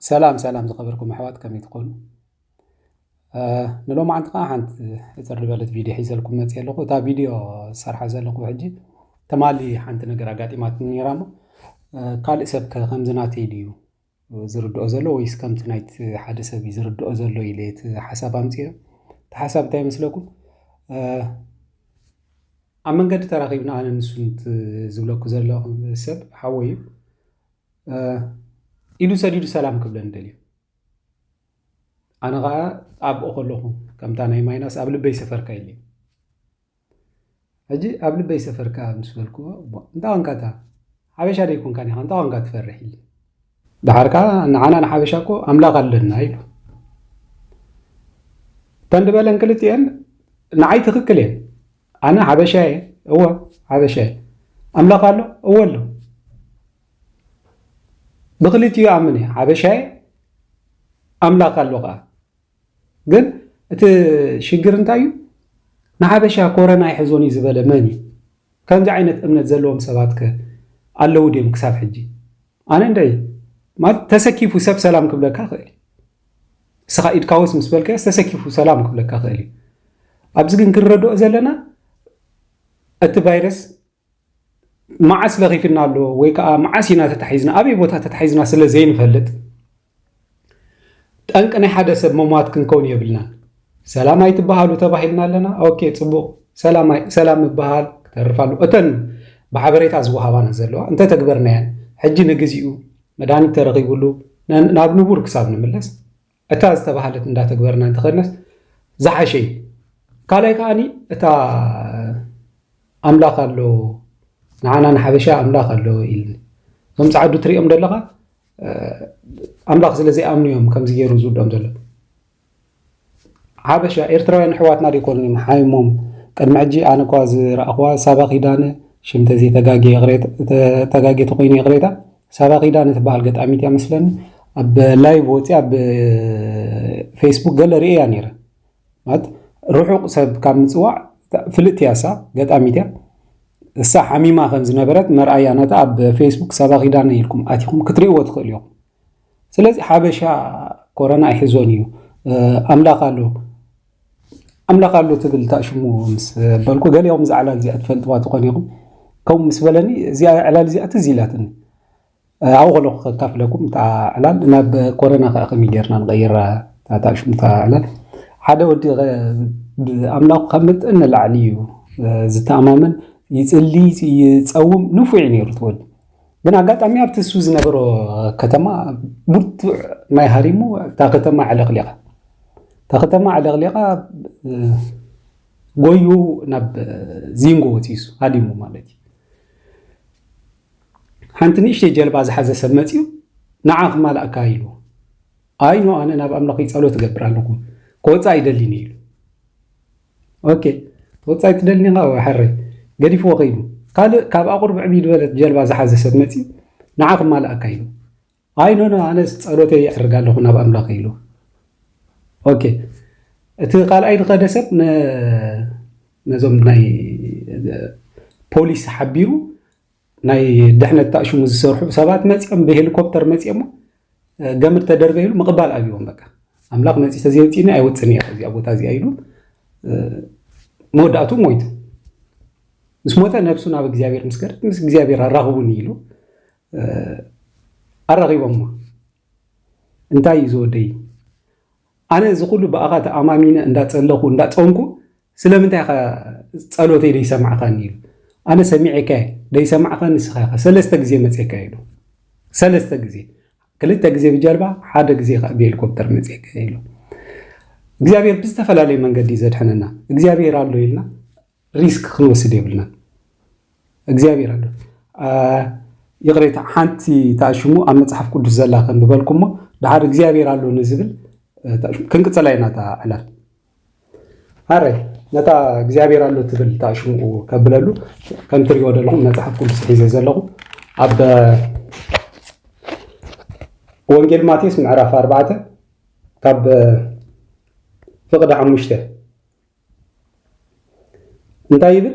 ሰላም ሰላም ዝኸበርኩም ኣሕዋት፣ ከመይ ትኾኑ? ንሎማዓንቲ ከዓ ሓንቲ ሕፅር ዝበለት ቪድዮ ሒዘልኩም መፅእ ኣለኹ። እታ ቪድዮ ዝሰርሓ ዘለኹ ሕጂ ተማሊ ሓንቲ ነገር ኣጋጢማትኒ ነይራ እሞ፣ ካልእ ሰብ ከ ከምዚ ናተይ ድዩ ዝርድኦ ዘሎ ወይስ ከምቲ ናይቲ ሓደ ሰብ እዩ ዝርድኦ ዘሎ ኢለ እቲ ሓሳብ ኣምፅኦ። እቲ ሓሳብ እንታይ ይመስለኩም? ኣብ መንገዲ ተራኺብና ኣነ ንሱ ዝብለኩ ዘለኹ ሰብ ሓወይ እዩ። ኢዱ ሰዲዱ ሰላም ክብለኒ ደልዩ። ኣነ ከዓ ኣብኡ ከለኹ ከምታ ናይ ማይናስ ኣብ ልበይ ሰፈርካ ኢለ። ሕጂ ኣብ ልበይ ሰፈርካ ምስ በልኩዎ፣ "እንታይ ኾንካ እታ ሓበሻ ደይኮንካን ኢኻ፣ እንታይ ኾንካ ትፈርሕ?" ኢሉ። ደሓር ከዓ ንዓና ንሓበሻ እኮ ኣምላኽ ኣለና ኢሉ። እተን ድበለን ክልቲኤን ንዓይ ትኽክል እየን። ኣነ ሓበሻ እየ፣ እወ ሓበሻ እየ። ኣምላኽ ኣሎ፣ እወ ኣሎ። ብክልቲኡ ይኣምን እየ፣ ሓበሻ እየ፣ ኣምላኽ ኣሎ ከዓ። ግን እቲ ሽግር እንታይ እዩ? ንሓበሻ ኮረና ይሕዞን እዩ ዝበለ መን እዩ? ከምዚ ዓይነት እምነት ዘለዎም ሰባት ከ ኣለዉ ድዮም ክሳብ ሕጂ? ኣነ እንደ ማለት ተሰኪፉ ሰብ ሰላም ክብለካ ይኽእል እዩ። እስኻ ኢድካ ወስ ምስ በልካዮስ ተሰኪፉ ሰላም ክብለካ ይኽእል እዩ። ኣብዚ ግን ክንረድኦ ዘለና እቲ ቫይረስ መዓስ ለኺፍና ኣሎ ወይ ከዓ መዓስ ኢና ተታሒዝና ኣበይ ቦታ ተታሒዝና ስለ ዘይንፈልጥ ጠንቂ ናይ ሓደ ሰብ መሟት ክንከውን የብልናን። ሰላም ኣይትበሃሉ ተባሂልና ኣለና። ኦኬ፣ ፅቡቕ። ሰላም ኣይ- ሰላም ምበሃል ክተርፍ ኣለዎ። እተን ብሓበሬታ ዝወሃባና ዘለዋ እንተተግበርናየን ሕጂ ንግዚኡ መድሃኒት ተረኺቡሉ ነ- ናብ ንቡር ክሳብ ንምለስ እታ ዝተባሃለት እንዳተግበርና እንተኸድናስ ዝሓሸ እዩ። ካልኣይ ከዓኒ እታ ኣምላኽ ኣሎ ንዓና ንሓበሻ ኣምላኽ ኣሎ ኢልኒ። እዞም ፃዕዱ ትሪኦም ዘለኻ ኣምላኽ ስለ ዘይኣምኑ እዮም ከምዚ ገይሩ ዝውድኦም ዘሎ። ሓበሻ ኤርትራውያን ኣሕዋትና ደይኮኑን እዮም ሓይሞም። ቅድሚ ሕጂ ኣነ እኳ ዝረኣኽዋ ሳባ ኪዳነ ሽም ተዘይተጋግየ ይቕሬታ- ተ- ተጋግየ ተኮይነ ይቕሬታ። ሳባ ኪዳነ ትበሃል ገጣሚት እያ መስለኒ። ኣብ ላይቭ ወፂኣ ኣብ ፌስቡክ ገለ ርእያ ነይረ። ማለት ርሑቕ ሰብ ካብ ምፅዋዕ ፍልጥቲ እያ እሳ፣ ገጣሚት እያ። እሳ ሓሚማ ከም ዝነበረት መርኣያ ናታ ኣብ ፌስቡክ ሳባ ኪዳነ ኢልኩም ኣቲኹም ክትርእይዎ ትኽእሉ ኢኹም። ስለዚ ሓበሻ ኮረና ኣይሕዞን እዩ። ኣምላኽ ኣሎ ኣምላኽ ኣሎ ትብል ታሽሙ ምስ በልኩ ገሊኦም ዝዓላል እዚኣ ትፈልጥዋ ትኾን ኢኹም። ከምኡ ምስ በለኒ እዚኣ ዕላል እዚኣ ትዝ ኢላትኒ። ኣብኡ ከለኹ ከካፍለኩም እታ ዕላል ናብ ኮረና ከዓ ከመይ ጌርና ንቐይራ እታ ታሽሙ እታ ዕላል ሓደ ወዲ ኣምላኹ ካብ መጠን ንላዕሊ እዩ ዝተኣማመን ይፅሊ ይፀውም ንፉዕ እዩ ነይሩ ትወዲ ግን ኣጋጣሚ ኣብቲ እሱ ዝነበሮ ከተማ ብርቱዕ ማይ ሃሪሙ እታ ከተማ ዕለቕሊቓ እታ ከተማ ዕለቕሊቓ ጎዩ ናብ ዚንጎ ወፂሱ ሃዲሙ ማለት እዩ። ሓንቲ ንእሽተይ ጀልባ ዝሓዘ ሰብ መፂኡ ንዓ ክማልኣካ ኢሉ ኣይኖ ኣነ ናብ ኣምላኽ ጸሎት እገብር ኣለኹ ክወፅእ ኣይደልን ኢሉ ኦኬ ትወፅእ ኣይትደልን ኢኻ ሓረይ ገዲፍዎ ከይዱ ካልእ ካብ ኣቑርብ ዕብይ ዝበለት ጀልባ ዝሓዘ ሰብ መፂኡ ንዓ ክማልኣካ ኢሉ ኣይ ኖ ኖ ኣነስ ጸሎተይ የዕርግ ኣለኹ ናብ ኣምላኽ ኢሉ ኦኬ እቲ ካልኣይ ዝኸደ ሰብ ነዞም ናይ ፖሊስ ሓቢሩ ናይ ድሕነት ታእሽሙ ዝሰርሑ ሰባት መፂኦም ብሄሊኮፕተር መፂኦሞ ገመድ ተደርበይሉ ምቕባል ኣብዎም በቃ ኣምላኽ መፂ ተዘይወፂኒ ኣይወፅን እየ ካብዚኣ ቦታ እዚኣ ኢሉ መወዳእቱ ሞይቱ ምስ ሞተ ነብሱ ናብ እግዚኣብሔር ምስ ከደት ምስ እግዚኣብሔር ኣራኽቡኒ ኢሉ ኣራኺቦሞ እንታይ እዩ ዝወደይ ኣነ እዚ ኩሉ ብኣኻ ተኣማሚነ እንዳፀለኹ እንዳፀንኩ ስለምንታይ ኸ ፀሎተይ ደይሰማዕኻኒ ኢሉ ኣነ ሰሚዐካ ደይሰማዕኻኒ ንስኻ ኢኻ ሰለስተ ግዜ መፅየካ ኢሉ ሰለስተ ግዜ ክልተ ግዜ ብጀልባ ሓደ ግዜ ከዓ ብሄሊኮፕተር መፅየካ ኢሉ እግዚኣብሔር ብዝተፈላለየ መንገዲ እዩ ዘድሐነና እግዚኣብሔር ኣሎ ኢልና ሪስክ ክንወስድ የብልና እግዚኣብሔር ኣሎ ይቕሬታ ሓንቲ ተኣሽሙ ኣብ መፅሓፍ ቅዱስ ዘላ ከም ዝበልኩሞ ድሓር እግዚኣብሔር ኣሎ ንዝብል ክንቅፅላ ኢና እታ ዕላል ሃረይ ነታ እግዚኣብሔር ኣሎ ትብል ተኣሽሙ ከብለሉ ከም ትሪኦ ዘለኹም መፅሓፍ ቅዱስ ሒዘ ዘለኹ ኣብ ወንጌል ማቴዎስ ምዕራፍ ኣርባዕተ ካብ ፍቕዲ ሓሙሽተ እንታይ ይብል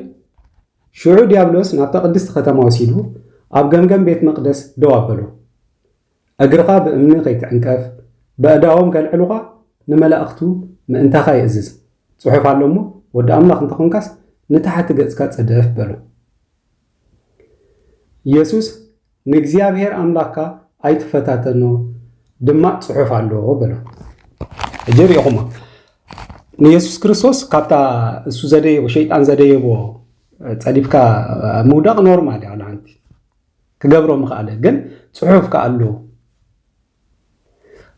ሽዑ ዲያብሎስ ናብታ ቅድስቲ ከተማ ወሲዱ ኣብ ገምገም ቤት መቕደስ ደው ኣበሎ እግርኻ ብእምኒ ከይትዕንቀፍ፣ በእዳዎም ከልዕሉኻ ንመላእኽቱ ምእንታኻ ይእዝዝ። ጽሑፍ ኣሎ እሞ፣ ወዲ ኣምላኽ እንተኾንካስ ንታሕቲ ገጽካ ጽደፍ በሎ። ኢየሱስ ንእግዚኣብሔር ኣምላኽካ ኣይትፈታተኖ ድማ ጽሑፍ ኣሎ በሎ። ሕጂ ርኢኹሞ፣ ንየሱስ ክርስቶስ ካብታ እሱ ዘደየቦ፣ ሸይጣን ዘደየቦ ጸዲፍካ ምውዳቕ ኖርማል እያ። ሓንቲ ክገብሮ ምኽኣለ፣ ግን ጽሑፍ ከኣ ኣሎ።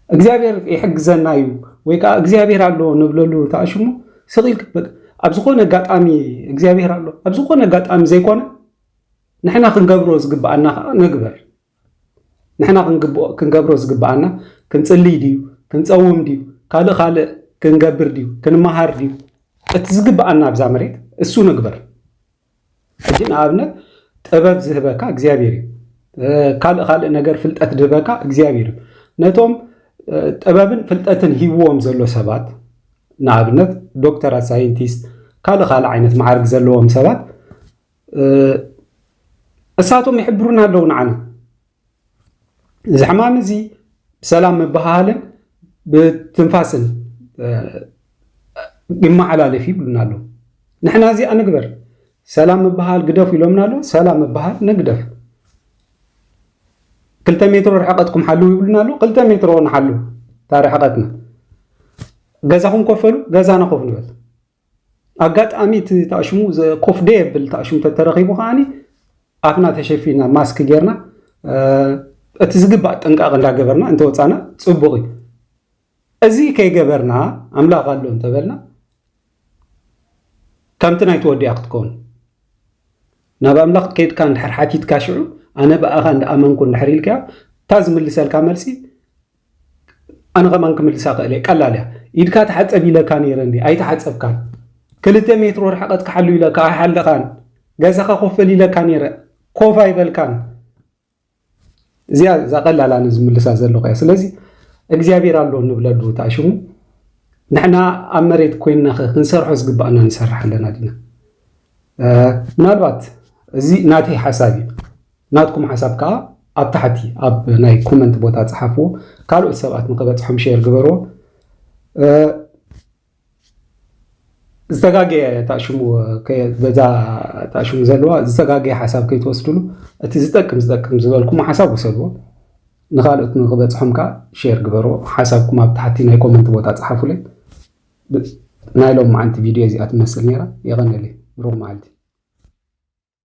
እግዚኣብሔር ይሕግዘና እዩ ወይ ከዓ እግዚኣብሔር ኣሎ ንብለሉ ተኣሽሙ ስቕ ኢልክ በ-፣ ኣብ ዝኾነ ኣጋጣሚ እግዚኣብሔር ኣሎ፣ ኣብ ዝኾነ ኣጋጣሚ ዘይኮነ ንሕና ክንገብሮ ዝግብኣና ከዓ ንግበር። ንሕና ክንግብኦ-፣ ክንገብሮ ዝግብኣና ክንጽልይ ድዩ፣ ክንጸውም ድዩ፣ ካልእ ካልእ ክንገብር ድዩ፣ ክንመሃር ድዩ፣ እቲ ዝግብኣና ኣብዛ መሬት እሱ ንግበር። ሕጂ ንኣብነት ጥበብ ዝህበካ እግዚኣብሔር እዩ። እ፣ ካልእ ካልእ ነገር ፍልጠት ዝህበካ እግዚኣብሔር እዩ። ነቶም፣ እ፣ ጥበብን ፍልጠትን ሂብዎም ዘሎ ሰባት፣ ንኣብነት ዶክተራት፣ ሳይንቲስት፣ ካልእ ካልእ ዓይነት መዓርግ ዘለዎም ሰባት፣ እ፣ እሳቶም ይሕብሩና ኣለዉ ንዓና። እዚ ሕማም እዚ ብሰላም ምብሃሃልን ብትንፋስን፣ እ፣ ይመሓላለፍ ይብሉና ኣለዉ። ንሕና እዚኣ ንግበር። ሰላም ምብሃሃል ግደፉ ኢሎምና ኣለዉ። ሰላም ምብሃሃል ንግደፍ። ክልተ ሜትሮ ርሕቐትኩም ሓልዉ ይብሉና ኣለዉ። ክልተ ሜትሮ ንሓሉ እታ ርሕቐትና። ገዛኹም ኮፈሉ፣ ገዛና ኮፍ ንበል። ኣጋጣሚ እቲ ተኣሽሙ ዘ-፣ ኮፍ ደየብል ተኣሽሙ ተተረኺቡ ከዓኒ ኣፍና ተሸፊና ማስክ ጌርና፣ እ፣ እቲ ዝግባእ ጥንቃቐ እንዳገበርና እንተወጻና ጽቡቕ እዩ። እዚ ከይገበርና ኣምላኽ ኣሎ እንተበልና ከምቲ ናይ ተወዲኣ ክትከውን። ናብ ኣምላኽ ከይድካ እንድሕር ሓቲትካ ሽዑ ኣነ ብኣኻ እንዳኣመንኩ እንድሕር ኢልካዮ እታ ዝምልሰልካ መልሲ ኣነ ከማን ክምልሳ ክእል እየ። ቀላል እያ። ኢድካ ተሓጸብ ኢለካ ነይረ እንዲ ኣይተሓጸብካን። ክልተ ሜትሮ ርሕቐት ክሓሉ ኢለካ ኣይሓለኻን። ገዛኻ ኮፍ በል ኢለካ ነይረ ኮፍ ኣይበልካን። እዚኣ እዛ ቀላል ኣነ ዝምልሳ ዘለኹ እያ። ስለዚ እግዚኣብሔር ኣሎ ንብለሉ ተኣሽሙ ንሕና ኣብ መሬት ኮይንና ኸ ክንሰርሖ ዝግባኣና ንሰርሕ ኣለና ዲና? እ፣ ምናልባት እዚ ናተይ ሓሳብ እዩ። ናትኩም ሓሳብ ከኣ ኣብ ታሕቲ ኣብ ናይ ኮመንት ቦታ ጸሓፍዎ። ካልኦት ሰባት ንኽበጽሖም ሼር ግበርዎ። እ፣ ዝተጋገየ ተኣሽሙ ከ-፣ በዛ ተኣሽሙ ዘለዋ ዝተጋገየ ሓሳብ ከይትወስድሉ፣ እቲ ዝጠቅም ዝጠቅም ዝበልኩም ሓሳብ ውሰድዎ። ንኻልኦት ንኽበጽሖም ከኣ ሼር ግበርዎ። ሓሳብኩም ኣብ ታሕቲ ናይ ኮመንት ቦታ ጸሓፉለይ። ብ-፣ ናይ ሎም መዓንቲ ቪድዮ እዚኣ ትመስል ነይራ። የቐንየለይ። ብሩኽ መዓልቲ።